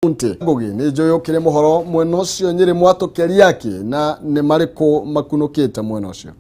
Kaunti Ngugi nĩ njũĩ ũkĩrĩ mũhoro mwena ũcio Nyĩrĩ mwatũkeria kĩ na nĩ marĩkũ makunũkĩte mwena ũcio.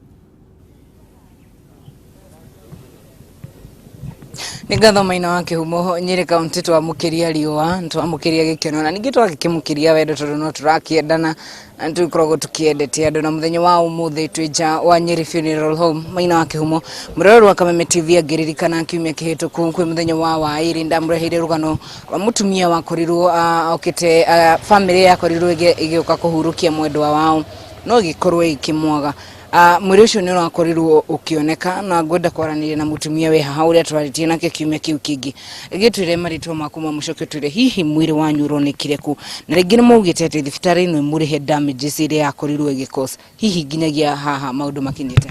Nĩ ngatho Maina wa Kĩhumo. Nyĩrĩ kaunti twamũkĩria riũa, twamũkĩria gĩkeno na ningĩ twagĩkĩmũkĩria wendo tondũ no tũrakĩendana na nĩtũgĩkoragwo tũkĩendete andũ. Na mũthenya wa ũmũthĩ twĩ nja wa Nyĩrĩ Funeral Home. Maina wa Kĩhumo, mũroreri wa Kameme TV angĩririkana kiumia kĩhĩtũku kwĩ mũthenya wa waĩrĩ ndamũreheire rũgano rwa mũtumia wakorirwo okĩte, bamĩrĩ yakorirwo ĩgĩũka kũhurũkia mwendwa wao no ĩgĩkorwo ĩkĩmwaga. Mwĩrĩ ũcio nĩ ũrakorirwo ũkĩoneka na ngwenda kwaranĩria na mũtumia wĩ haha ũrĩa twarĩtie nake kiumia kĩu kĩngĩ. Gĩtwĩre marĩtwa maku ma mũcoke ũtwĩre hihi mwĩrĩ wanyu ũronekire kũ, na rĩngĩ nĩ maugĩte atĩ thibitarĩ ĩno ĩmũrĩhe damages ĩrĩa yakorirwo ĩgĩ hihi nginyagia haha maũndũ makinyĩte.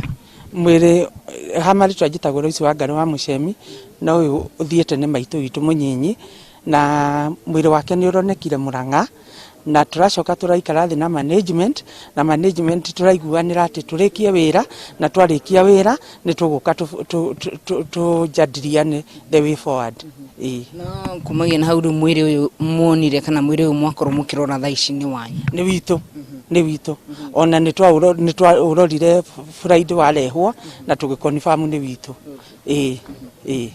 Mwĩrĩ ha marĩtwa njĩtagwo Lois Wangari wa Mũcemi, na ũyũ ũthiĩte nĩ maitũ witũ mũnyinyi, na mwĩrĩ wake nĩ ũronekire Mũrang'a, na tũracoka tũraikara thĩ na management, na management tũraiguanĩra atĩ tũrĩkie wĩra, na twarĩkia wĩra nĩ tũgũka tũjadiliane the way forward. Ĩĩ. Na kumagia na hau rĩu mwĩrĩ ũyũ muonire kana mwĩrĩ ũyũ mwakorwo mũkĩrora thaa ici nĩ wanyu? Nĩ witũ, nĩ witũ. Ona nĩ twaũrorire Friday warehwo na tũgĩconfirm nĩ witũ. Ĩĩ, ĩĩ.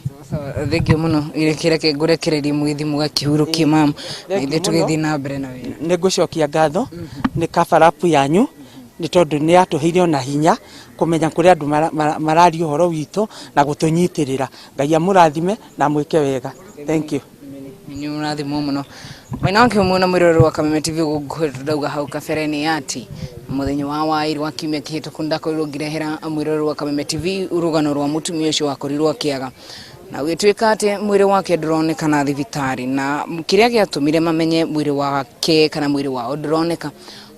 Thengiũ mũno, reke ngũrekererie mũgĩthiĩ mũgakĩhurũkie mama, na ithuĩ tũgĩthiĩ na mbere na wĩra. Nĩ ngũcokia ngatho nĩ cover-up yanyu, nĩ tondũ nĩ yatũheire ona hinya kũmenya kũrĩa andũ mararia ũhoro witũ na gũtũnyitĩrĩra. Ngai amũrathime na amwĩke wega. Thank you. Nĩ mũrathimwo mũno. Maina wa Kĩhumo na mwĩroreri wa Kameme TV gũkũ ndauga hau kabere nĩ atĩ mũthenya wa waĩrĩ wa kiumia kĩhĩtũku ndakorirwo ngĩrehera mwĩroreri wa Kameme TV rũgano rwa mũtumia ũcio wakorirwo akĩaga na gũgĩtuĩka atĩ mwĩrĩ wake ndũronekana thibitarĩ, na kĩrĩa gĩatũmire mamenye mwĩrĩ wake kana mwĩrĩ wao ndũroneka,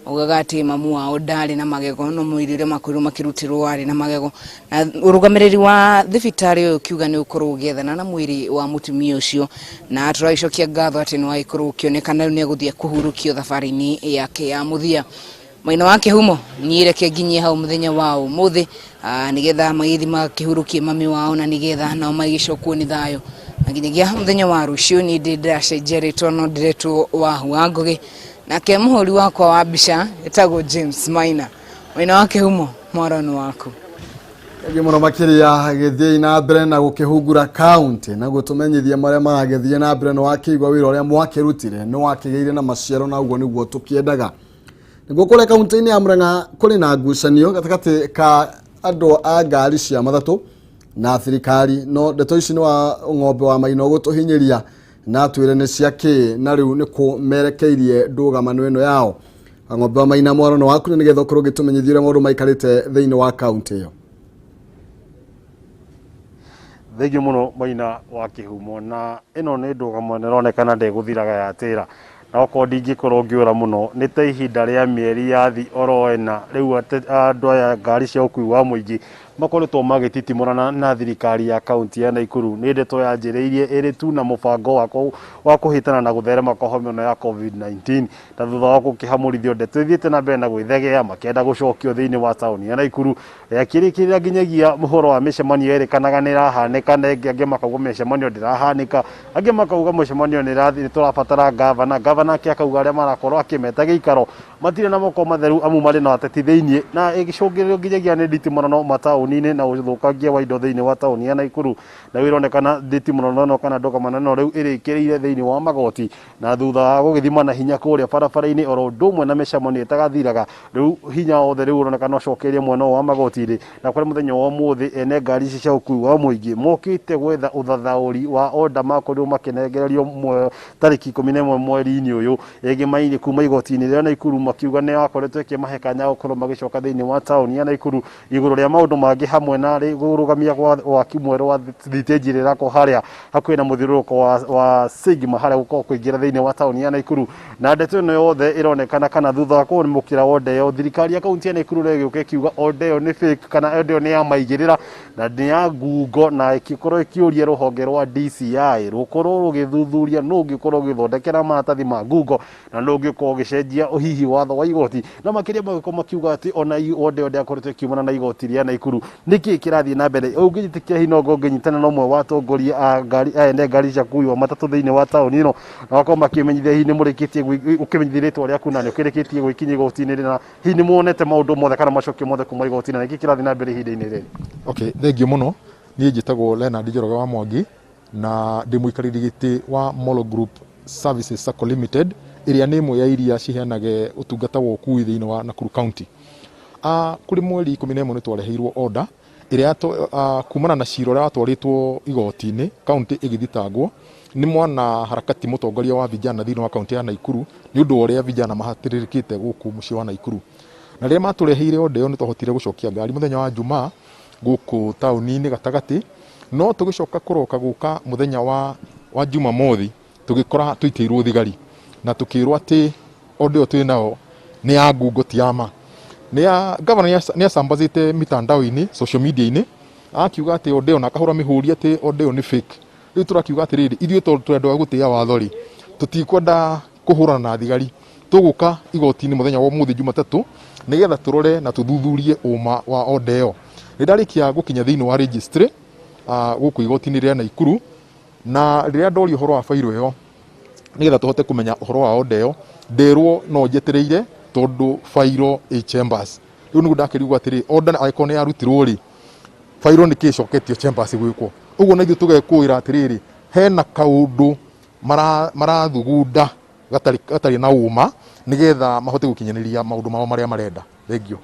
augaga atĩ mamu wao ndarĩ na magego, no mwĩrĩ ũrĩa makorirwo makĩrutĩrwo warĩ na magego. Na ũrũgamĩrĩri wa thibitarĩ ũyũ ũkiuga nĩ ũkorwo ũgĩethana na mwĩrĩ wa mũtumia ũcio, na tũragĩcokia ngatho atĩ nĩ wagĩkorwo ũkĩonekana, rĩu nĩ egũthiĩ kũhurũkio thabarĩ-inĩ yake ya mũthia. Maina wa Kĩhumo, niĩ reke nginyie hau mũthenya wa ũmũthĩ, nĩgetha magĩthiĩ makĩhurũkie mami wao na nĩgetha nao magĩcokwo nĩ thayũ. Na nginyagia mũthenya wa rũciũ niĩ ndĩ ndĩracenjia rĩtwa no ndĩretwo Wahu wa Ngũgĩ, nake mũhũri wakwa wa mbica etagwo James Maina. Maina wa Kĩhumo, mwaro nĩ waku. Thengiũ mũno makĩria gĩthiĩ na mbere na gũkĩhungura kaunti na gũtũmenyithia marĩa maragĩthiĩ na mbere. Nĩ wakĩigua wĩra ũrĩa mwakĩrutire nĩ wakĩgĩire na maciaro, na ũguo nĩguo tũkĩendaga. Nĩguo kũrĩa kaunti-inĩ ya Murang'a kũrĩ na ngucanio gatagatĩ ka andũ a ngari cia mathatũ na thirikari, no ndeto ici nĩ wa ng'ombe wa maina ũgũtũhinyĩria na atwĩre nĩ cia kĩ na rĩu nĩ kũ merekeirie ndũgamano ĩno yao. Ng'ombe wa maina, mwaro nĩ waku nĩgetha ũkorwo ũgĩtũmenyithia ũrĩa maũndũ maikarĩte thĩinĩ wa kaunti ĩyo. Thengiũ mũno Maina wa Kĩhumo, na ĩno nĩ ndũgamo na ĩronekana ndĩgũthiraga yatĩra, na okorwo ndingĩkorwo ngĩũra mũno nĩ ta ihinda rĩa mĩeri ya thi oro ĩna rĩu andũ aya ngari cia ũkui wa mũingĩ makoretwo magĩtitimũrana na thirikari ya kaunti ya Naikuru. Nĩ ndeto yanjĩrĩirie ĩrĩ tu na mũbango wa kũhĩtana na gũtherema kwa homa ĩno ya COVID-19, na thutha wa gũkĩhamũrithio ndeto ĩthiĩte na mbere na gwĩthegea makĩenda gũcokio thĩinĩ wa taũni ya Naikuru. Yakĩrĩkĩrĩra nginyagia mũhoro wa mĩcemanio ĩrĩkanaga nĩ ĩrahanĩka, na angĩ makauga mĩcemanio ndĩrahanĩka, angĩ makauga mũcemanio nĩ ĩrathiĩ, nĩ tũrabatara ngavana, ngavana ake akauga arĩa marakorwo akĩmeta gĩikaro matirĩ na moko matheru amu marĩ na ateti thĩinĩ, na ĩgĩcũngĩrĩrio nginyagia nĩ nditimũrano mataũni-inĩ na ũthũkangia wa indo thĩinĩ wa taũni ya Naikuru. Na rĩu ĩronekana nditimũrano ĩno kana ndũgamano ĩno rĩu ĩrĩkĩrĩire thĩinĩ wa magoti, na thutha wa gũgĩthima na hinya kũrĩa barabara-inĩ oro ũndũ ũmwe na mĩcemanio ĩtagathiraga, rĩu hinya wothe rĩu ũronekana ũcokereirie mwena ũyũ wa magoti-inĩ. Na kũrĩ mũthenya wa ũmũthĩ ene ngari ici cia ũkui wa mũingĩ mokĩte gwetha ũthathaũri wa order makorirwo makĩnengererio tarĩki 11 mweri-inĩ ũyũ ĩngĩ kuma igoti-inĩ rĩa Naikuru, makiuga nĩ yakoretwo ĩkĩmahe kanya gũkorwo magĩcoka thĩinĩ wa taũni ya Naikuru igũrũ rĩa maũndũ mangĩ hamwe na kũrũgamia gwa waki mwerũ wa thitĩnji ĩrĩa ĩrakwo harĩa hakuhĩ na mũthiũrũrũko wa Sigma harĩa gũkorwo kũingĩra thĩinĩ wa taũni ya Naikuru. Na ndeto ĩno yothe ĩronekana kana thutha wa kũmũkĩra order ĩyo, thirikari ya kaunti ya Naikuru rĩo ĩgĩũka ĩkiuga order ĩyo nĩ fake kana order ĩyo nĩ ya maigĩrĩra na nĩ ya ngungo, na ĩgĩkorwo ĩkĩũria rũhonge rwa DCI rũkorwo rũgĩthuthuria nũ ũngĩkorwo ũgĩthondekera maratathi ma ngungo na nũ ũngĩkorwo ũgĩcenjia hihi watho wa igoti, na makĩria magĩkorwo makiuga atĩ ona order ĩyo ndĩakoretwo ĩkiumana na igoti rĩa Naikuru. Nĩkĩ kĩrathiĩ na mbere? Ũngĩnjĩtĩkia hihi no ngorwo ngĩnyitana na ũmwe wa atongoria a ngari a ene ngari cia ũkui wa matatũ thĩinĩ wa taũni ĩno, na makorwo makĩmenyithia hihi nĩ mũrĩkĩtie ũkĩmenyithia rĩtwa rĩaku na nĩ ũkĩrĩkĩtie gwĩkinyia igoti-inĩ rĩ, na hihi nĩ muonete maũndũ mothe kana macokio mothe kuma igoti-inĩ, na nĩkĩ kĩrathiĩ na mbere ihinda-inĩ rĩrĩ? Okay, thengiũ mũno. Niĩ njĩtagwo Leonard Njoroge wa Mwangi na ndĩ mũikarĩri gĩtĩ wa Molo Group Services Sacco Limited ĩrĩa nĩ ĩmwe ya iria ciheanage ũtungata wa ũkui thĩinĩ wa Nakuru County. Kũrĩ mweri 11 nĩ twareheirwo order ĩrĩa kumana na cira ũrĩa watwarĩtwo igoti-inĩ county ĩgĩthitangwo nĩ mwana harakati mũtongoria wa vijana thĩinĩ wa kaunti ya Naikuru nĩ ũndũ wa ũrĩa vijana mahatĩrĩrĩkĩte gũkũ mũciĩ wa Naikuru. Na rĩrĩa matũreheire order ĩyo nĩ twahotire gũcokia ngari mũthenya wa Jumaa gũkũ taũni-inĩ gatagatĩ, no tũgĩcoka kũroka gũka mũthenya wa Jumamothi tũgĩkora tũitĩirwo thigari na tũkĩrwo atĩ order ĩyo twĩ nayo nĩ ya ngungo ti ya ma. Nĩ ya governor nĩ acambazĩte mitandao-inĩ, social media-inĩ akiuga atĩ order ĩyo na akahũra mĩhũri atĩ order ĩyo nĩ fake. Rĩu tũrakiuga atĩrĩrĩ, ithuĩ tondũ tũrĩ andũ a gũtĩa watho rĩ, tũtikwenda kũhũrana na thigari, tũgũka igoti-inĩ mũthenya wa ũmũthĩ Jumatatũ nĩgetha tũrore na tũthuthurie ũma wa order ĩyo. Nĩ ndarĩkia gũkinya thĩinĩ wa registry gũkũ igoti-inĩ rĩa Naikuru, na rĩrĩa ndorio ũhoro wa bairo ĩyo nĩgetha tũhote kũmenya ũhoro wa order ĩyo, nderwo no njetereire tondũ bairo ĩ chambers. Rĩu nĩguo ndakĩrigwo atĩrĩ, order angĩkorwo nĩ yarutirwo rĩ, bairo nĩkĩ ĩcoketio chambers gwĩkwo? Ũguo na ithuĩ tũgekũĩra atĩrĩrĩ, hena kaũndũ marathugunda gatarĩ na ũma nĩgetha mahote gũkinyanĩria maũndũ mao marĩa marenda. Thengiũ.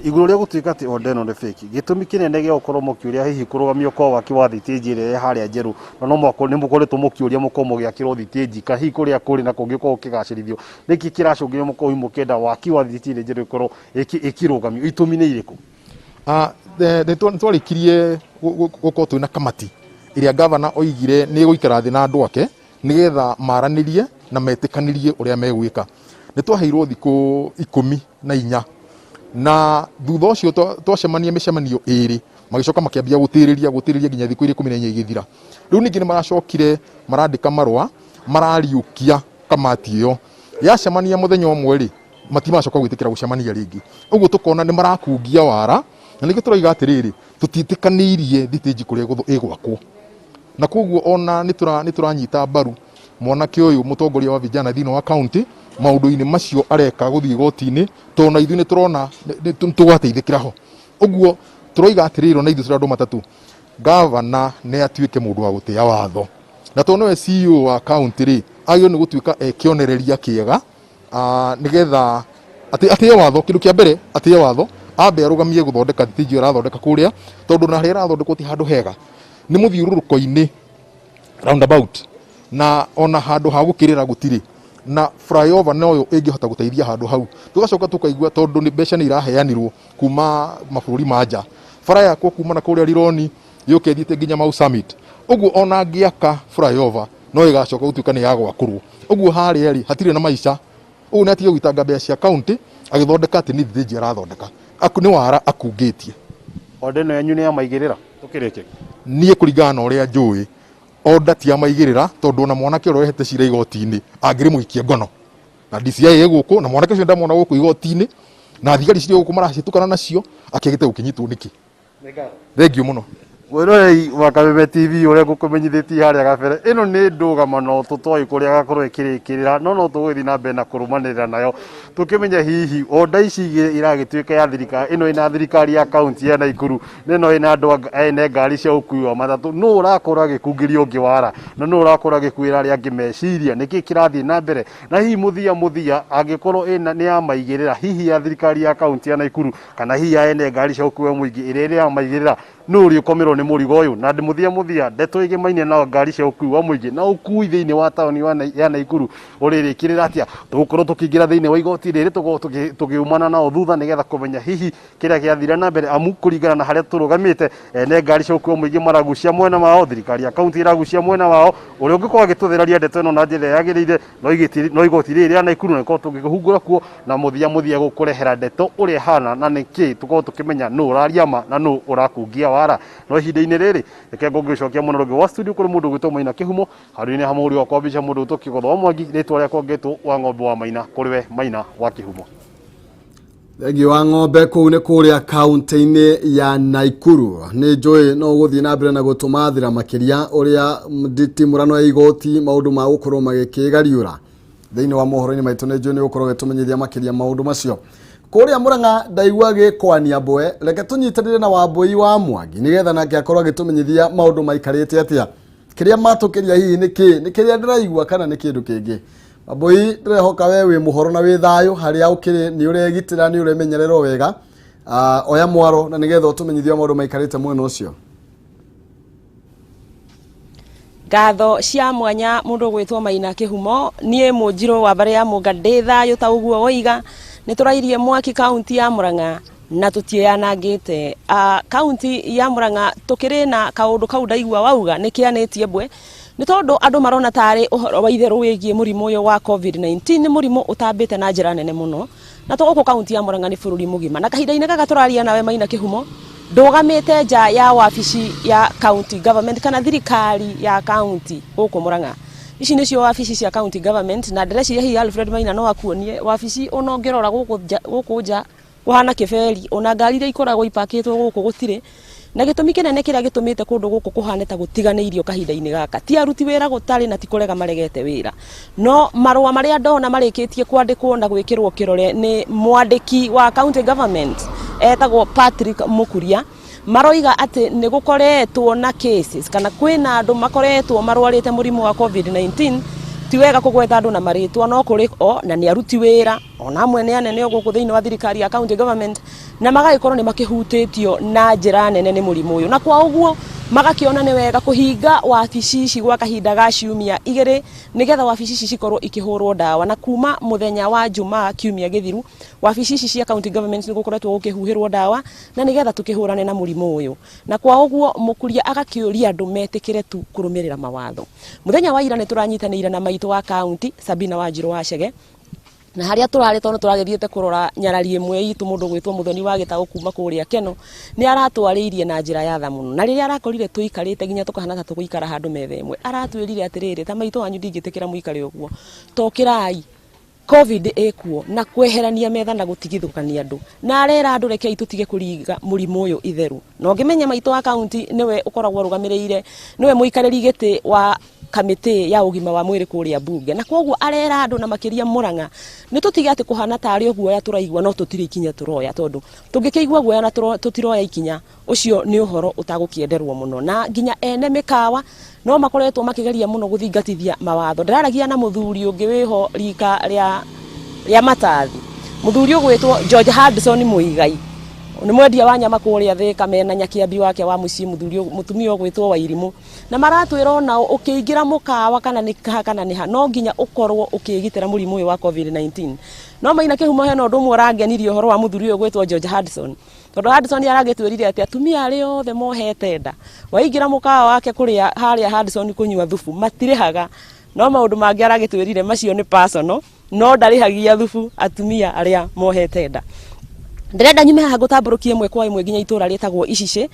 Igũrũ rĩa gũtuĩka atĩ order ĩno nĩ fake, gĩtũmi kĩnene gĩa gũkorwo mũkĩũria hihi kũrũgamio kwa waki wa thitĩnji ĩrĩa ĩ harĩa njerũ, na no mũhaka nĩ mũkoretwo mũkĩũria mũkorwo mũgĩakĩrwo thitĩnji, kana hihi kũrĩa kũrĩ na kũngĩ gũkorwo gũkĩgacĩrithio, nĩkĩ kĩracũngĩrĩria mũkorwo hihi mũkĩenda waki wa thitĩnji ĩrĩa njerũ ĩkorwo ĩkĩrũgamio, itũmi nĩ irĩkũ? Nĩ twarĩkirie gũkorwo twĩna kamati ĩrĩa gavana oigire nĩ ĩgũikara thĩ na andũ ake nĩgetha maranĩrie na metĩkanĩrie ũrĩa megwĩka. Nĩ twaheirwo thikũ 14 na thutha ũcio twacemania mĩcemanio ĩrĩ, magĩcoka makĩambia gũtĩrĩria nginya thikũ iria 14 igĩthira. Rĩu ningĩ nĩ maracokire marandĩka marũa marariũkia kamati ĩyo. Yacemania mũthenya ũmwe rĩ, matimacoka gwĩtĩkĩra gũcemania rĩngĩ. Ũguo tũkona nĩ marakungia wara, na nĩkĩo tũroiga atĩrĩrĩ, tũtiĩtĩkanĩirie thitĩnji kũrĩa ĩgwakwo. Na koguo ona nĩ tũranyita mbaru mwanake ũyũ mũtongoria wa vijana thĩinĩ wa county maũndũ-inĩ macio areka gũthiĩ igoti-inĩ, tondũ na ithuĩ nĩ tũrona nĩ tũgateithĩkĩra ho. Ũguo tũroiga atĩrĩrĩ, ona ithuĩ tũrĩ andũ matatũ, gavana nĩ atuĩke mũndũ wa gũtĩa watho, na tondũ nĩwe CEO wa county rĩ, agĩrĩirwo nĩ gũtuĩka e kĩonereria kĩega, nĩgetha atĩe watho. Kĩndũ kĩa mbere atĩe watho, ambe arũgamie gũthondeka thitĩnji ĩyo arathondeka kũrĩa, tondũ na harĩa ĩrathondekwo ti handũ hega, nĩ mũthiũrũrũko-inĩ roundabout, na ona handũ ha gũkĩrĩra gũtirĩ, na flyover noyo ĩngĩhota gũteithia handũ hau. Tũgacoka tũkaigua tondũ nĩ mbeca nĩ iraheanirwo kuma mabũrũri ma nja, bara yakwo kuma na kũrĩa Rironi yũke ĩthiĩte nginya Mau Summit, ũguo ona angĩaka flyover no ĩgacoka gũtuĩka nĩ ya gwakũrwo. Ũguo harĩa rĩ hatirĩ na maica. Ũguo nĩ atige gũitanga mbeca cia county agĩthondeka atĩ nĩ thitĩnji arathondeka, nĩ wara akungĩtie. Order ĩno yanyu nĩ ya maigĩrĩra? Tũkĩrĩkie. Niĩ kũringana na ũrĩa njũĩ, order ti ya maigĩrĩra, tondũ ona mwanake ũrĩa ũrehete cira igoti-inĩ angĩrĩ mũikia ngono, na DCI ĩ gũkũ, na mwanake ũcio ndamwona gũkũ igoti-inĩ, na thigari cirĩ gũkũ maracĩtukana nacio, akĩagĩte gũkĩnyitwo nĩkĩ? Thengiũ mũno. Mwĩroreri wa Kameme TV, ũrĩa ngũkũmenyithĩtie harĩa gabere, ĩno nĩ ndũgamano tũtoĩ kũrĩa gakorwo ĩkĩrĩkĩrĩra, no no tũgũgĩthiĩ na mbere na kũrũmanĩrĩra nayo tũkĩmenya hihi onda ici igĩrĩ iragĩtuĩka ya thirikari ĩno ĩna thirikari ya kaunti ya Naikuru na ĩno ĩna andũ ene ngari cia ũkui wa matatũ, nũ ũrakorwo agĩkungĩria ũngĩ wara na nũ ũrakorwo agĩkuĩra arĩa angĩ meciria, nĩkĩ kĩrathiĩ na mbere, na hihi mũthia mũthia angĩkorwo ĩna nĩ ya maigĩrĩra hihi ya thirikari ya kaunti ya Naikuru kana hihi ya ene ngari cia ũkui wa mũingĩ ĩrĩa ĩrĩ ya maigĩrĩra, nũ ũrĩkomerwo nĩ mũrigo ũyũ. Na mũthia mũthia ndeto ĩgĩmainie na ngari cia ũkui wa mũingĩ na ũkui thĩinĩ wa taũni ya Naikuru ũrĩrĩkĩrĩra atĩa? Tũgũkorwo tũkĩingĩra thĩinĩ wa igoti rĩrĩ, tũgũkorwo tũkĩumana nao thutha nĩgetha kũmenya hihi kĩrĩa gĩathire na mbere, amu kũringana na harĩa tũrũgamĩte, ene ngari cia ũkui wa mũingĩ maragucia mwena wao, thirikari ya kaunti ĩragucia mwena wao. Ũrĩa ũngĩkorwo agĩtũtheraria ndeto ĩno na njĩra ĩrĩa yagĩrĩire no igoti rĩrĩ rĩa Naikuru, na gũkorwo tũgĩkũhungũra kuo na mũthia mũthia gũkũrehera ndeto ũrĩa ĩhana na nĩkĩ tũkorwo tũkĩmenya nũ ũraria ma na nũ ũrakungia wara. No ihinda-inĩ rĩrĩ reke ngũgĩcokia mũno rũngĩ wa studio kũrĩ mũndũ ũgwĩtwo Maina Kĩhumo, handũ-inĩ ha mũhũri wakwa mbica mũndũ ũgwĩtwo Kĩgotho wa Mwangi, rĩtwa rĩakwa ngetwo wa ng'ombe wa Maina, kũrĩ we Maina wa Kĩhumo. Thengiũ wa ng'ombe kũu nĩ kũrĩa kaunti-inĩ ya Naikuru. Nĩ njũĩ no ũgũthiĩ na mbere na gũtũmathĩra makĩria ũrĩa nditimũrano ya igoti maũndũ ma gũkorwo magĩkĩgariũra thĩinĩ wa mohoro-inĩ maitũ. Nĩ njũĩ nĩ ũgũkorwo ũgĩtũmenyithia makĩria maũndũ macio. Kũrĩa Murang'a ndaigua gĩkwania mbwe, reke tũnyitanĩre na Wambũi wa Mwangi nĩgetha nake akorwo agĩtũmenyithia maũndũ maikarĩte atĩa, kĩrĩa matũkĩria hihi nĩ kĩ, nĩ kĩrĩa ndĩraigua kana nĩ kĩndũ kĩngĩ. Wambũi, ndĩrehoka we wĩ mũhoro na wĩ thayũ harĩa ũkĩrĩ, nĩ ũregitĩra, nĩ ũremenyererwo wega. Oya mwaro na nĩgetha ũtũmenyithie maũndũ maikarĩte mwena ũcio. Ngatho cia mwanya mũndũ ũgwĩtwo Maina Kĩhumo. Niĩ mũnjirũ wa mbarĩ ya Mũnga ndĩ thayũ ta ũguo woiga. Nĩ tũrairie mwaki kaunti ya Murang'a na tũtiĩyanangĩte. Kaunti ya Murang'a tũkĩrĩ na kaũndũ kau ndaigua wauga nĩ kĩanĩtie mbwe, nĩ tondũ andũ marona tarĩ ũhoro wa itherũ wĩgiĩ mũrimũ ũyũ wa COVID-19. Nĩ mũrimũ ũtambĩte na njĩra nene mũno na to gũkũ kaunti ya Murang'a, nĩ bũrũri mũgima. Na kahinda-inĩ gaka tũraria nawe Maina Kĩhumo, ndũgamĩte nja ya wabici ya county government kana thirikari ya county gũkũ Murang'a. Ici nĩcio wabici cia county government, na ndĩreciria hihi Alfred Maina no akuonie wabici. Ona ũngĩrora gũkũ nja kũhana kĩberi, ona ngari iria ikoragwo ipakĩtwo gũkũ gũtirĩ. Na gĩtũmi kĩnene kĩrĩa gĩtũmĩte kũndũ gũkũ kũhane ta gũtiganĩirio kahinda-inĩ gaka, ti aruti wĩra gũtarĩ na ti kũrega maregete wĩra, no marũa marĩa ndona marĩkĩtie kwandĩkwo na gwĩkĩrwo kĩrore nĩ mwandĩki wa county government etagwo Patrick Mukuria, maroiga atĩ nĩ gũkoretwo na cases kana kwĩna andũ makoretwo marwarĩte mũrimũ wa COVID-19. Ti wega kũgweta andũ na marĩtwa, no kũrĩ o na nĩ aruti wĩra, ona amwe nĩ anene o gũkũ thĩinĩ wa thirikari ya county government, na magagĩkorwo nĩ makĩhutĩtio na njĩra nene nĩ mũrimũ ũyũ, na kwa ũguo magakĩona nĩ wega kũhinga wabici ici gwa kahinda ga ciumia 2 nĩgetha wabici ici cikorwo ikĩhũrwo ndawa. Na kuma mũthenya wa Jumaa kiumia gĩthiru, wabici ici cia county government nĩ gũkoretwo gũkĩhuhĩrwo ndawa na nĩgetha tũkĩhũrane na mũrimũ ũyũ. Na kwa ũguo Mũkuria agakĩũria andũ metĩkĩre tu kũrũmĩrĩra mawatho. Mũthenya wa ira nĩ tũranyitanĩire na maitũ wa kaunti Sabina Wanjirũ wa Chege, na harĩa tũrarĩ tondũ tũragĩthiĩte kũrora nyarari ĩmwe itũ, mũndũ gwĩtwo Mũthoni wa Gĩtaũ kuma kũrĩa Keno, nĩ aratwarĩirie na njĩra ya tha mũno. Na rĩrĩa arakorire tũikarĩte nginya tũkahana ta tũgũikara handũ metha ĩmwe, aratwĩrire atĩrĩrĩ, ta maitũ wanyu ndingĩtĩkĩra mũikare ũguo, tokĩrai, COVID ĩkuo, na kweherania metha na gũtigithũkania andũ. Na arera andũ rekei tũtige kũringa mũrimũ ũyũ itheru. Na ũngĩmenya maitũ wa kaunti nĩwe ũkoragwo arũgamĩrĩire, nĩwe mũikarĩri gĩtĩ wa kamĩtĩ ya ũgima wa mwĩrĩ kũrĩa mbunge, na koguo arera andũ na makĩria Murang'a nĩ tũtige atĩ kũhana tarĩ o guoya tũraigua no tũtirĩ ikinya tũroya, tondũ tũngĩkĩigua guoya na tũtiroya ikinya, ũcio nĩ ũhoro ũtagũkĩenderwo mũno. Na nginya ene mĩkawa no makoretwo makĩgeria mũno gũthingatithia mawatho. Ndĩraragia na mũthuri ũngĩ wĩho rika rĩa matathi, mũthuri ũgwĩtwo George Hudson Mũigai, nĩ mwendia wa nyama kũrĩa Thĩka, mena nyakĩambi wake wa mũciĩ, mũthuri mũtumia ũgwĩtwo Wairimũ, na maratwĩra onao ũkĩingĩra mũkawa kana nĩ ha kana nĩ ha, no nginya ũkorwo ũkĩgitĩra mũrimũ ũyũ wa COVID-19. No Maina Kĩhumo, hena ũndũ ũmwe ũrangenirie ũhoro wa mũthuri ũyũ ũgwĩtwo George Hudson, tondũ Hudson aragĩtwĩrire atĩ atumia arĩa othe mohete nda, waingĩra mũkawa wake kũrĩa harĩa Hudson kũnyua thubu matirĩhaga. No maũndũ mangĩ aragĩtwĩrire macio nĩ personal, no ndarĩhagia thubu atumia arĩa mohete nda. Ndĩrenda nyume haha ngũtambũrũkie ĩmwe kwa ĩmwe nginya itũra rĩtagwo Icicĩ,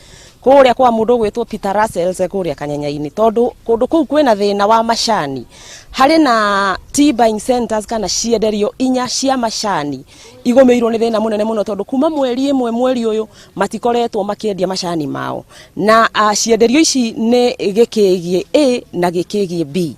kũrĩa kwa mũndũ ũgwĩtwo Peter Russell kũrĩa Kanyenya-inĩ, tondũ kũndũ kũu kwĩna thĩna wa macani. Harĩ na tea buying centers kana cienderio 4 cia macani igũmĩirwo nĩ thĩna mũnene mũno, tondũ kuma mweri 1 mweri ũyũ matikoretwo makĩendia macani mao. Na cienderio ici nĩ gĩkĩgiĩ A na gĩkĩgiĩ B.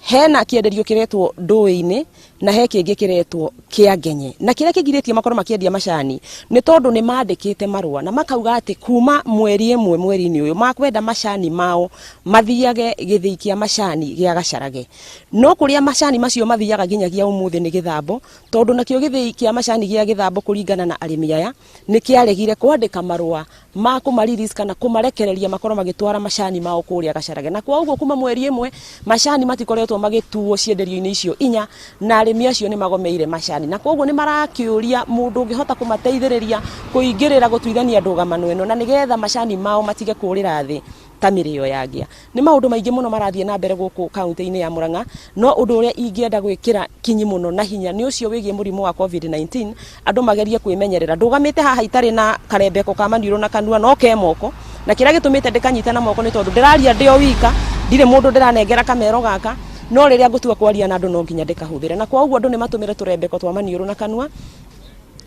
Hena kĩenderio kĩretwo ndũĩ-inĩ na he kĩngĩ kĩretwo kĩa ngenye. Na kĩrĩa kĩgirĩtie makorwo makĩendia macani nĩ tondũ nĩ mandĩkĩte marũa na makauga atĩ kuma mweri 1 mweri-inĩ ũyũ makwenda macani mao mathiage gĩthĩi kĩa macani gĩa Gacarage. No kũrĩa macani macio mathiaga nginyagia ũmũthĩ nĩ Gĩthambo, tondũ nakĩo gĩthĩi kĩa macani gĩa Gĩthambo, kũringana na arĩmi aya, nĩ kĩaregire kwandĩka marũa ma kũma release kana kũmarekereria makorwo magĩtwara macani mao kũrĩa Gacarage. Na kwa ũguo kuma mweri 1 macani matikoretwo magĩtuo cienderio-inĩ icio 4, na arĩmi acio nĩ magomeire macani, na koguo nĩ marakĩũria mũndũ ũngĩhota kũmateithĩrĩria kũingĩrĩra gũtuithania ndũgamano ĩno, na nĩgetha macani mao matige kũrĩra thĩ ta mĩrĩo ya ngĩa. Nĩ maũndũ maingĩ mũno marathiĩ na mbere gũkũ kaunti-inĩ ya Murang'a, no ũndũ ũrĩa ingĩenda gwĩkĩra kinyi mũno na hinya nĩ ũcio wĩgiĩ mũrimũ wa COVID-19, andũ magerie kwĩmenyerera. Ndũgamĩte haha itarĩ na karembeko ka maniũrũ na kanua, no ke moko, na kĩrĩa gĩtũmĩte ndĩkanyite na moko nĩ tondũ ndĩraria ndĩ o wika, ndirĩ mũndũ ndĩranengera kamero gaka, no rĩrĩa ngũtua kwaria na andũ no nginya ndĩkahũthĩre. Na kwa ũguo andũ nĩ matũmĩre tũrembeko twa maniũrũ na kanua.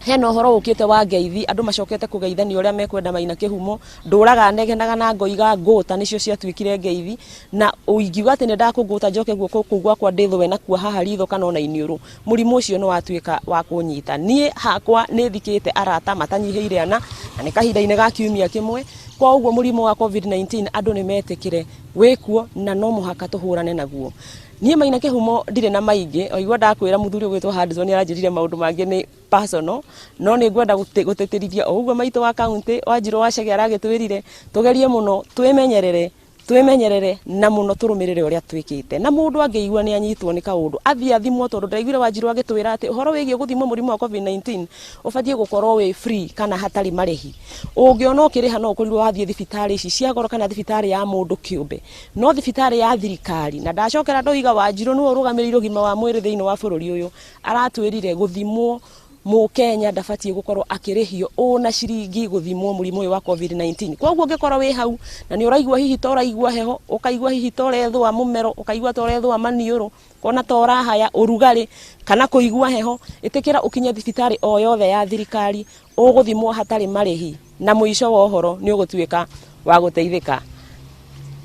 Hena ũhoro ũkĩte wa ngeithi, andũ macokete kũgeithania ũrĩa mekwenda Maina Kĩhumo, ndũraga negenaga na ngoiga ngũta nĩcio ciatuĩkire ngeithi, na ingiuga atĩ nĩ ndakũngũta njoke guoko kũu gwakwa ndĩthũe nakuo haha ritho kana ona iniũrũ, mũrimũ ũcio nĩ watuĩka wa kũnyita. Niĩ hakwa nĩ thikĩte arata matanyihĩire ana, na nĩ kahinda-inĩ ga kiumia kĩmwe, kwa ũguo mũrimũ wa Covid-19 andũ nĩ metĩkĩre wĩkuo na no mũhaka tũhũrane naguo. Niĩ Maina Kĩhumo ndirĩ na maingĩ, waigua ndakwĩra mũthuri ũgwĩtwo Hudson nĩ aranjĩrire maũndũ mangĩ nĩ personal, no nĩ ngwenda gũtĩtĩrithia o ũguo maitũ wa kaũntĩ Wanjirũ wa Chege aragĩtwĩrire, tũgerie mũno twĩmenyerere, twĩmenyerere na mũno tũrũmĩrĩre ũrĩa twĩkĩte. Na mũndũ angĩigua nĩ anyitwo nĩ kaũndũ, athiĩ athimwo tondũ ndĩraiguire Wanjirũ agĩtwĩra atĩ ũhoro wĩgiĩ gũthimwo mũrimũ wa Covid-19 ũbatiĩ gũkorwo wĩ free kana hatarĩ marĩhi. Ũngĩona ũkĩrĩha no ũkorirwo wathiĩ thibitarĩ ici cia goro kana thibitarĩ ya mũndũ kĩũmbe. No thibitarĩ ya thirikari, na ndacokera ndoiga Wanjirũ nĩwe ũrũgamĩrĩire ũgima wa mwĩrĩ thĩinĩ wa bũrũri ũyũ, aratwĩrire gũthimwo Mũkenya ndabatiĩ gũkorwo akĩrĩhio ona ciringi gũthimwo mũrimũ ũyũ wa Covid-19. Koguo ũngĩkorwo wĩ hau na nĩ ũraigua hihi ta ũraigua heho, ũkaigua hihi ta ũrethũa mũmero, ũkaigua ta ũrethũa maniũrũ, ũkona ta ũrahaya, ũrugarĩ kana kũigua heho, ĩtĩkĩra ũkinye thibitarĩ o yothe ya thirikari, ũgũthimwo hatarĩ marĩhi na mũico wa ũhoro nĩ ũgũtuĩka wa gũteithĩka.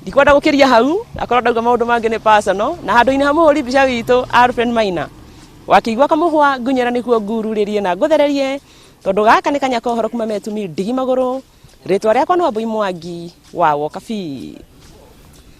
Ndikwenda gũkĩria hau, akorwo ndauga maũndũ mangĩ nĩ personal, na handũ-inĩ ha mũhũri mbica witũ Alfred Maina, wakĩigua kamũhwa ngunyĩra nĩkuo ngururĩrie na ngũthererie, tondũ gaka nĩ kanya ka ũhoro kuma Metumi ndigi magũrũ. Rĩtwa rĩakwa nĩ Wambui Mwangi wa Wokabi.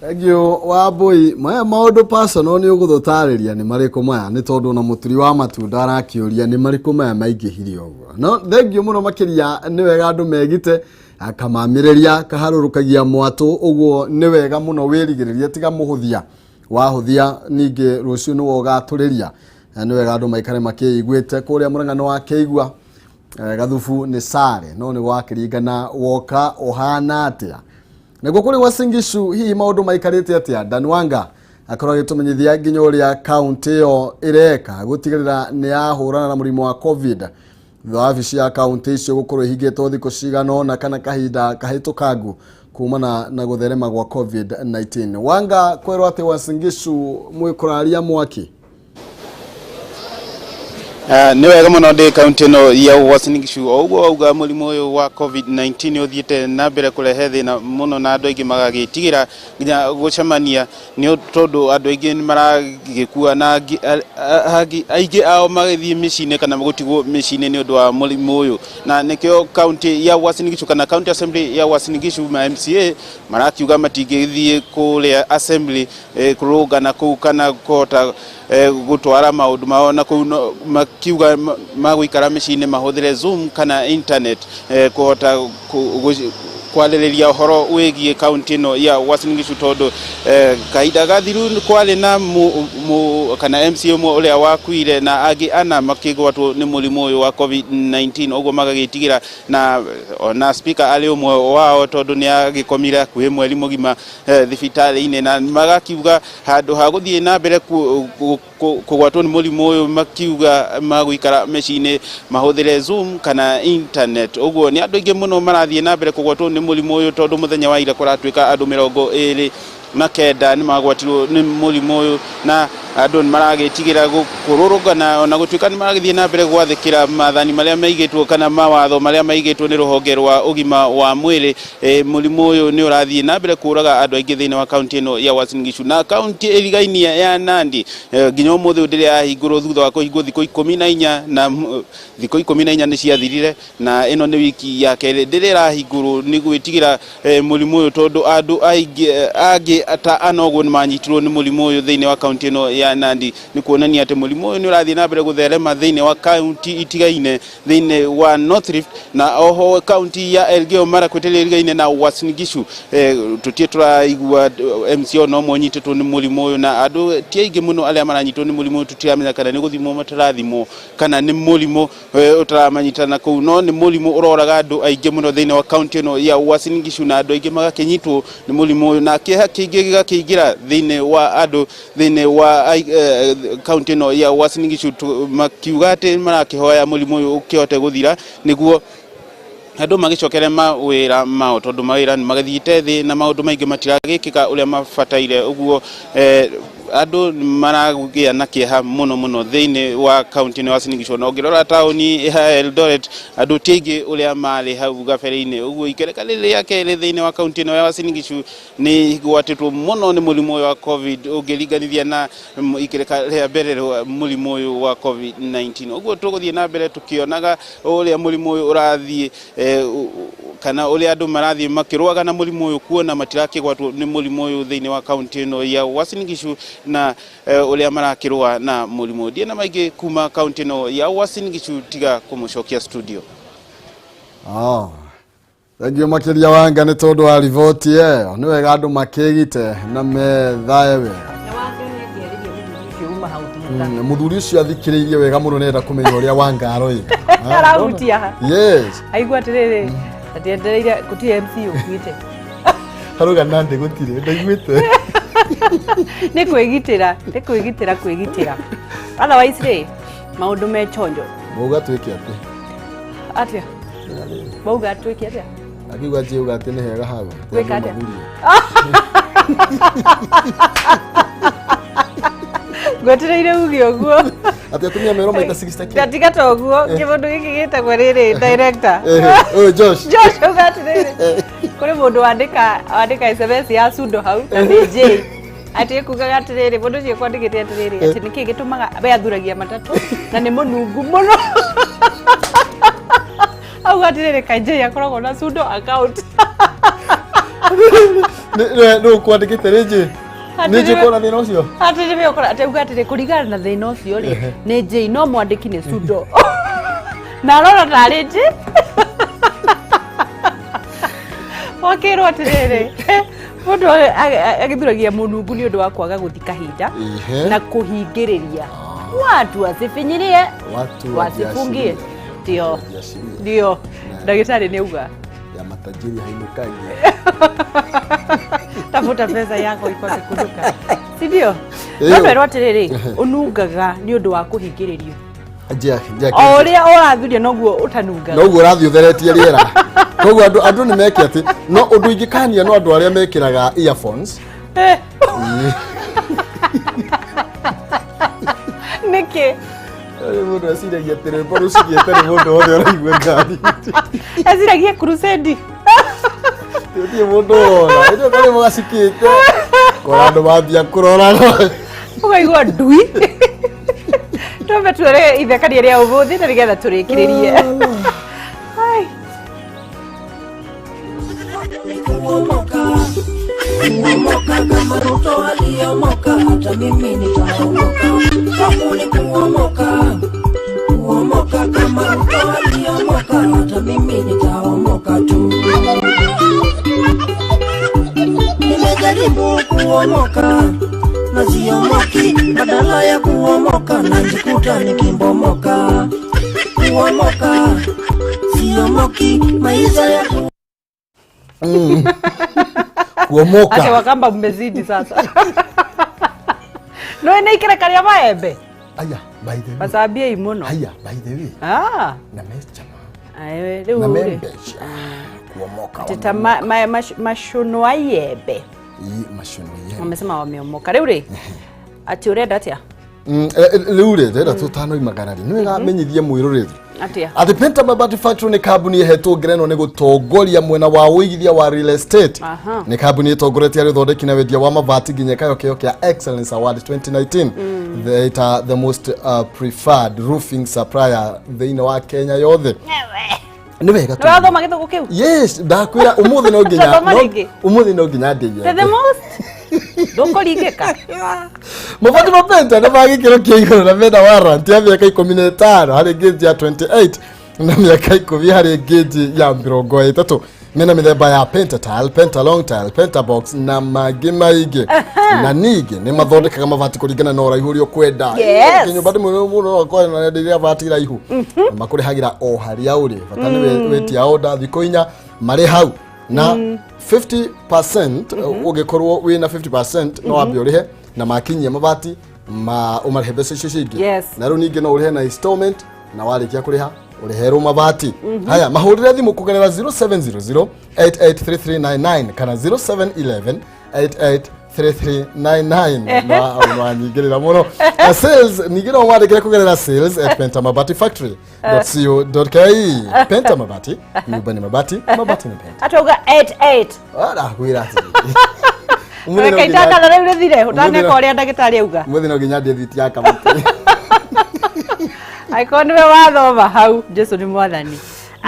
Thank you Wambui. Maya maũndũ personal nĩ ũgũtũtarĩria nĩ marĩkũ maya, nĩ tondũ ona mũturi wa matunda arakĩũria nĩ marĩkũ maya maingĩhire ũguo. No thank you mũno makĩria, nĩ wega andũ megite kamamĩrĩria kaharũrũkagia mwatũ, ũguo nĩ wega mũno wĩrigĩrĩrie, tiga mũhũthia wahũthia ningĩ rũciũ nĩwe ũgatũrĩria. Nĩ wega andũ maikare makĩiguĩte kũrĩa Mũrang'a nĩ wakĩigua gathubu nĩ sare, no nĩ gwakĩringana woka ũhana atĩa. Naguo kũrĩ Uasin Gishu hihi maũndũ maikarĩte atĩa? Dan Wanga akorwo agĩtũmenyithia nginya ũrĩa kaũntĩ ĩyo ĩreka gũtigĩrĩra nĩ yahũrana na mũrimũ wa Covid thutha wa wabici ya kaũntĩ icio gũkorwo ihingĩtwo thikũ cigana ũna kana kahinda kahĩtũkangu kumana na gũtherema gwa Covid-19. Wanga, kwĩrwo atĩ Uasin Gishu mwĩkũraria mwaki. Nĩ wega mũno ndĩ kaunti ĩno ya Uasin Gishu. O ũguo wauga, mũrimũ ũyũ wa Covid-19 ũthiĩte na mbere kũrehe thĩna mũno na andũ aingĩ magagĩtigĩra nginya gũcemania, nĩ tondũ andũ aingĩ nĩ maragĩkua na aingĩ ao magĩthiĩ mĩciĩ-inĩ kana gũtigwo mĩciĩ-inĩ nĩ ũndũ wa mũrimũ ũyũ. Na nĩkĩo kaunti ya Uasin Gishu kana County Assembly ya Uasin Gishu, ma MCA marakiuga matingĩthiĩ kũrĩa assembly kũrũngana kũu kana kũhota gũtwara maũndũ mao na kũu, makiuga magũikara mĩciĩ-inĩ mahũthĩre Zoom kana internet kũhota kwarĩrĩria ũhoro wĩgiĩ kaunti ĩno ya Uasin Gishu, tondũ kahinda gathiru kwarĩ na kana MCA ũmwe ũrĩa wakuire na angĩ ana makĩgwatwo nĩ mũrimũ ũyũ wa Covid-19. Ũguo magagĩtigĩra na ona speaker arĩ ũmwe wao, tondũ nĩ agĩkomire hakuhĩ mweri mũgima thibitarĩ-inĩ, na magakiuga handũ ha gũthiĩ na mbere kũgwatwo nĩ mũrimũ ũyũ, makiuga magũikara mĩciĩ-inĩ mahũthĩre Zoom kana internet. Ũguo nĩ andũ aingĩ mũno marathiĩ na mbere kũgwatwo nĩ mũrimũ ũyũ, tondũ mũthenya wa ira kũratuĩka andũ 29 nĩ magwatirwo nĩ mũrimũ ũyũ, na andũ nĩ maragĩtigĩra kũrũrũngana ona gũtuĩka nĩ maragĩthiĩ na mbere gwathĩkĩra maathani marĩa maigĩtwo kana mawatho marĩa maigĩtwo nĩ rũhonge rwa ũgima wa mwĩrĩ. Mũrimũ ũyũ nĩ ũrathiĩ na mbere kũraga andũ aingĩ thĩinĩ wa kaunti ĩno ya Uasin Gishu. Na kaunti ĩrigainie ya Nandi nginya ũmũthĩ ũyũ ndĩrĩ yahingũrwo thutha wa kũhingwo thikũ 14, na thikũ 14 nĩ ciathirire na ĩno nĩ wiki ya kerĩ ndĩrĩ ĩrahingũrwo nĩ gwĩtigĩra mũrimũ ũyũ, tondũ andũ aingĩ angĩ ta ana ũguo nĩ manyitirwo nĩ mũrimũ ũyũ thĩinĩ wa kaunti ĩno ya Nandi. Nĩ kuonania atĩ mũrimũ ũyũ nĩ ũrathiĩ na mbere gũtherema thĩinĩ wa kaunti itigaine thĩinĩ wa North Rift na oho kaunti ya Elgeyo Marakwet ĩrĩa ĩrigaine na Uasin Gishu. Tũtirĩ tũraigua MCA no ũmwe ũnyitĩtwo nĩ mũrimũ ũyũ, na andũ ti aingĩ mũno arĩa maranyitwo nĩ mũrimũ ũyũ. Tũtiramenya kana nĩ gũthimwo matarathimwo kana nĩ mũrimũ ũtaramanyita na kũu, no nĩ mũrimũ ũroraga andũ aingĩ mũno thĩinĩ wa kaunti ĩno ya Uasin Gishu, na andũ aingĩ magakĩnyitwo nĩ mũrimũ ũyũ na kĩeha kĩingĩ gĩgakĩingĩra thĩinĩ wa andũ thĩinĩ wa kaunti ĩno ya Uasin Gishu, makiuga atĩ marakĩhoya mũrimũ ũyũ ũkĩhote gũthira nĩguo andũ magĩcokere mawĩra mao, tondũ mawĩra nĩ magĩthiĩte thĩ na maũndũ maingĩ matiragĩkĩka ũrĩa mabataire. Ũguo Andũ maragĩa na kĩeha mũno mũno thĩinĩ wa kaunti ĩno ya Uasin Gishu. Na ũngĩrora taũni ya Eldoret, andũ ti aingĩ ũrĩa marĩ hau gabere-inĩ. Ũguo ikereka rĩrĩ rĩa kerĩ thĩinĩ wa kaunti ĩno ya Uasin Gishu nĩ igwatĩtwo mũno nĩ mũrimũ ũyũ wa COVID ũngĩringanithia na ikereka rĩa mbere rĩa mũrimũ ũyũ wa COVID-19. Ũguo tũgũthiĩ na mbere tũkĩonaga ũrĩa mũrimũ ũyũ ũrathiĩ kana ũrĩa andũ marathiĩ makĩrũaga na mũrimũ ũyũ kuona matirakĩgwatwo nĩ mũrimũ ũyũ thĩinĩ wa kaunti ĩno ya Uasin Gishu na ũrĩa marakĩrũa na mũrimũ ũyũ. Ndiĩ na maingĩ kuma kaunti ĩno ya Uasin Gishu tiga kũmũcokia studio. Thengiũ makĩria Wanga nĩ tondũ wa riboti ĩyo. Nĩ wega andũ makĩgite na methae wega. Mũthuri ũcio athikĩrĩirie wega mũno nĩenda kũmenya ũrĩa Wanga aroiga. Arahutia ha? Yes. Aigua atĩrĩrĩ, atĩendereire gũtirĩ MC ũkuĩte. Harauga Nandi gũtirĩ, ndaiguĩte. Nĩ kwĩgitĩra, nĩ kwĩgitĩra, kwĩgitĩra. Otherwise rĩ, maũndũ me chonjo. Mauga twĩke atĩ? Atĩa? Mauga twĩke atĩa? Akiuga njiuga atĩ nĩ hega hau. Gwĩka atĩa? Ngwetereire uge ũguo. Atĩ atumia merwo maita 60 kĩ? Ndatiga ta ũguo, kĩmũndũ gĩkĩ gĩtagwo rĩrĩ director. Ũyũ Josh. Josh auga atĩrĩrĩ, kũrĩ mũndũ wandĩka wandĩka SMS ya sundo hau na nĩ J. Atĩ ĩkugaga atĩrĩrĩ, mũndũ ũcio ekwandĩkĩte atĩrĩrĩ, atĩ nĩkĩ gĩtũmaga we athuragia matatũ na nĩ mũnungu mũno. Auga atĩrĩrĩ, kaĩ J akoragwo na sundo account. Nĩ ũkwandĩkĩte rĩ J? Nĩ J ũkoragwo na thĩna ũcio? Atĩ nĩwe ũkora atĩ auga atĩrĩ, kũringana na thĩna ũcio rĩ, nĩ J no mwandĩki nĩ sundo. Na arona tarĩ J. Wakĩrwo atĩrĩrĩ, mũndũ agĩthuragia mũnungu nĩ ũndũ wa kwaga gũthi kahinda na kũhingĩrĩria. Watu wasifinyirie, Watu wasifungie. Ndio. Wajiashirie. Ndio. Ndagĩtarĩ nĩ auga. Ya matajiri hainukangi. Tafuta pesa yako ikose kunuka. Si ndio? Ĩyo. No twerwo atĩrĩrĩ, ũnungaga nĩ ũndũ wa kũhingĩrĩrio. Njia O ũrĩa ũrathuria noguo ũtanungaga. Noguo ũrathiĩ ũtheretie rĩera. Koguo andũ nĩ meke atĩ no ũndũ ingĩkania no andũ arĩa mekĩraga earphones. Nĩkĩ? Rĩu mũndũ eciragia atĩ rwĩmbo rũciĩte nĩ mũndũ wothe ũraigua ngari. Eciragia crusade. Gũtirĩ mũndũ wona. Ĩndĩ karĩmwe gacikĩte. Kora andũ mambia kũrora. Ũkaigua ndui. Twambe tuore ithekania rĩa ũmũthĩ na nĩgetha tũrĩkĩrĩrie. Ai. Kuomoka, kuomoka kama Ruto aliomoka, hata mimi nitaomoka. Kwangu ni kuomoka, kuomoka kama Ruto aliomoka, hata mimi nitaomoka tu. Nimejaribu kuomoka na siomoki, badala ya kuomoka najikuta nikimbomoka. Kuomoka siomoki, maisha ya ku Kuomoka. Ate Wakamba mmezidi sasa. No ene ikereka rĩa maembe. Aya, by the way. Macambiei mũno. Aya, by the way. Na mechama. Ae, rĩu Na rĩ. membeca. Kuomoka. Atĩ ta macuno a iembe. Ii, macuno iembe. Wamesema wameomoka. Rĩu rĩ, atĩ ũrenda atĩa? Rĩu rĩ, ndĩrenda tũtanoimagara rĩ, nĩ wega menyithie mwĩroreri Atĩa? Atĩ Penta Mabati Factory nĩ kambuni ĩhetwo ngerenwa nĩ gũtongoria mwena wa ũigithia wa real estate. Nĩ kambuni ĩtongoretie harĩ ũthondeki na wendia wa mabati nginya ĩkayo kĩheo kĩa Excellence Award 2019 the, ta the most preferred roofing supplier thĩinĩ wa Kenya yothe. Nĩ wega Nĩ wathoma gĩthũngũ kĩu? Yes, ndakwĩra ũmũthĩ no nginya Wathoma rĩngĩ? ũmũthĩ no nginya ndĩye. The most ndũkũringĩka. Mabati ma Penta nĩ ma gĩkĩro kĩa igũrũ na mena warranty ya mĩaka 15 harĩ ngĩnji ya 28 na mĩaka 10 harĩ ngĩnji ya 30. Mena mĩthemba ya Penta tile, Penta long tile, Penta box na mangĩ maingĩ. Na ningĩ nĩ mathondekaga mabati kũringana na ũraihu ũrĩa ũkwenda. Kĩnyũmba ndĩmwe mũndũ no akorwo na rĩrĩa bati iraihu. Na makũrĩhagĩra o harĩa ũrĩ. Bata nĩ wĩtia order thikũ 4 marĩ hau. Na 50% ũngĩkorwo wĩna 50% no wambe ũrĩhe na makinyia mabati ma ũmarĩhe mbeca icio cingĩ. Na rĩu ningĩ no ũrĩhe na installment na warĩkia kũrĩha ũrĩherwo mabati. Haya, mahũrĩre thimũ kũgerera 0700 883399 kana 0711 3399 na wanyingĩrĩra mũno. Na sales ningĩ no wandĩkĩre kũgerera sales at pentamabati factory co.ke. Penta Mabati, nyumba ni mabati, mabati ni penta. Atauga 88. Arakwĩra atĩrĩrĩ, Reke itandatha rĩu rĩthire ũtaneka ũrĩa ndagĩtarĩ auga. Mũthĩ no nginya ndĩe thiti ya kamũtĩ. Angĩkorwo nĩwe wathoma hau, Jesu nĩ mwathani.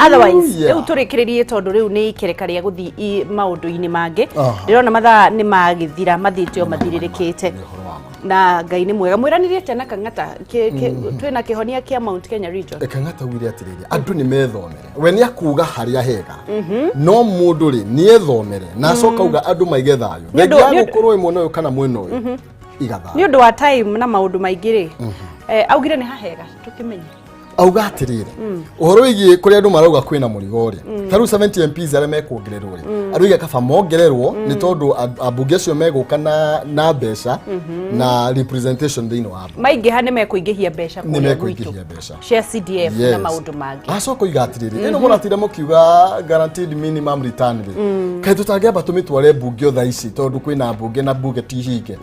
Otherwise, rĩu tũrĩkĩrĩrie tondũ rĩu nĩ ikereka rĩa gũthiĩ maũndũ-inĩ mangĩ. Ndĩrona mathaa nĩ magĩthira, mathiĩte o mathirĩrĩkĩte. Nĩ ũhoro wa ma. Na Ngai nĩ mwega. Mwĩranĩrie atĩa na Kang'ata? Twĩna kĩhonia kĩa Mount Kenya region. Kang'ata ugire atĩrĩrĩ, andũ nĩ methomere. We nĩ akuga harĩa hega, no mũndũ rĩ nĩ ethomere na acoka auga andũ maige thayũ. Nĩ ũndũ- Thengia ya nĩ ũndũ- gũkorwo ĩ mwena ũyũ kana mwena ũyũ, iga Nĩ thayũ. ũndũ wa time na maũndũ maingĩ rĩ, augire nĩ hahega tũkĩmenye. Auga atĩrĩrĩ, ũhoro wĩgiĩ kũrĩa andũ marauga kwĩna mũrigo rĩ, ta rĩu 70 MPs arĩa mekuongererwo rĩ, andũ aiga kaba mongererwo nĩ tondũ ambunge acio megũka na mbeca na representation thĩinĩ wa mbunge. Maingĩha nĩ mekũingĩhia mbeca nĩ kũrĩa gwitũ mekũingĩhia mbeca cia CDF na maũndũ mangĩ. Acoka oiga atĩrĩrĩ, ĩno mũratinda mũkiuga guaranteed minimum return rĩ, kaĩ tũtangĩamba tũmĩtware mbunge o thaa ici, tondũ kwĩna mbunge na mbunge ti hinge,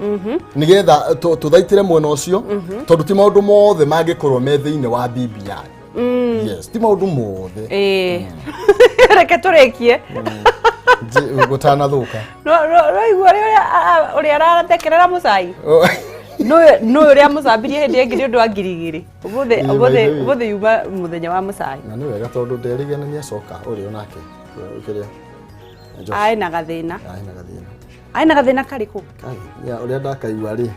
nĩgetha tũthaitĩre mwena ũcio, tondũ ti maũndũ mothe mangĩkorwo me thĩinĩ wa BBI. Yes, ti maũndũ mothe. Ĩĩ. Reke tũrĩkie. Gũtanathũka. Rwaigua ũrĩa arathekerera mũcai nũ ũrĩa mũcambirie hĩndĩ ĩngĩ nĩ ũndũ wa 2000. Ũmũthĩ Ĩĩ, ũmũthĩ by the way. Ũmũthĩ yuma mũthenya wa mũcai. Na nĩ wega tondũ nderĩgĩa na nĩacoka ũrĩa onake kĩrĩa Josh. Aĩ na gathĩna. Aĩ na gathĩna. Aĩ na gathĩna karĩkũ? Kai, ya ũrĩa ndakaigua rĩ.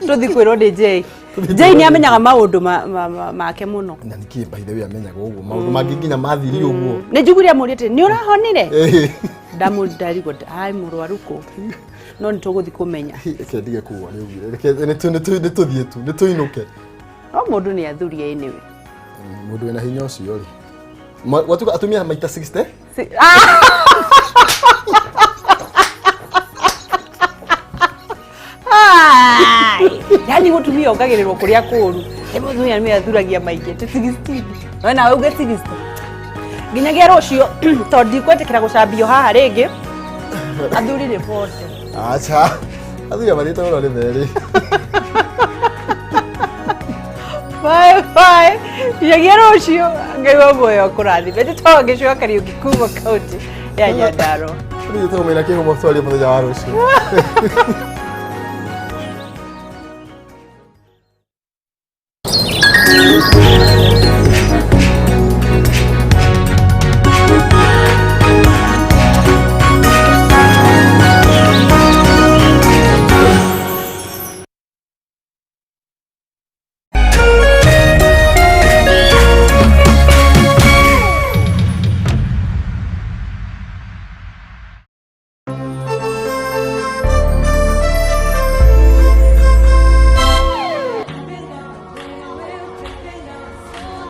Tũthi kwĩrwo nĩ Jay. Jay nĩ amenyaga maũndũ make mũno. Na nĩkĩ by the way amenyaga ũguo maũndũ mangĩ nginya mathiri ũguo? Nĩ njiguire amũria atĩ nĩ ũrahonire. Ĩĩ. Ndarigwo ai mũrwaru kũ, no nĩ tũgũthiĩ kũmenya. Reke ndige kuga nĩ ugire. Reke nĩ tũthiĩ tu, nĩ tũinũke. No mũndũ nĩ athurie anyway. Mũndũ wĩna hinya ũcio rĩ. Watuga atumia maita 60? Ai! Yani mũtumia ongagĩrĩrwo kũrĩa kũũru. Ĩ mũtumia nĩ athuragia maingĩ ti 16. We nawe uge 60. Nginyagia rũciũ tondũ ndikwĩtĩkĩra gũcambio haha rĩngĩ. Athuri nĩ 40. Acha. Athuri mathiĩte mũno nĩ merĩ. Bye bye. Nginyagia rũciũ Ngai wa muoyo akũrathime. Njĩtagwo Gĩcũa Kariũki kuma kaunti ya Nyandarũa. Rĩu tũmĩra kĩhumo twarie mũthenya wa rũciũ.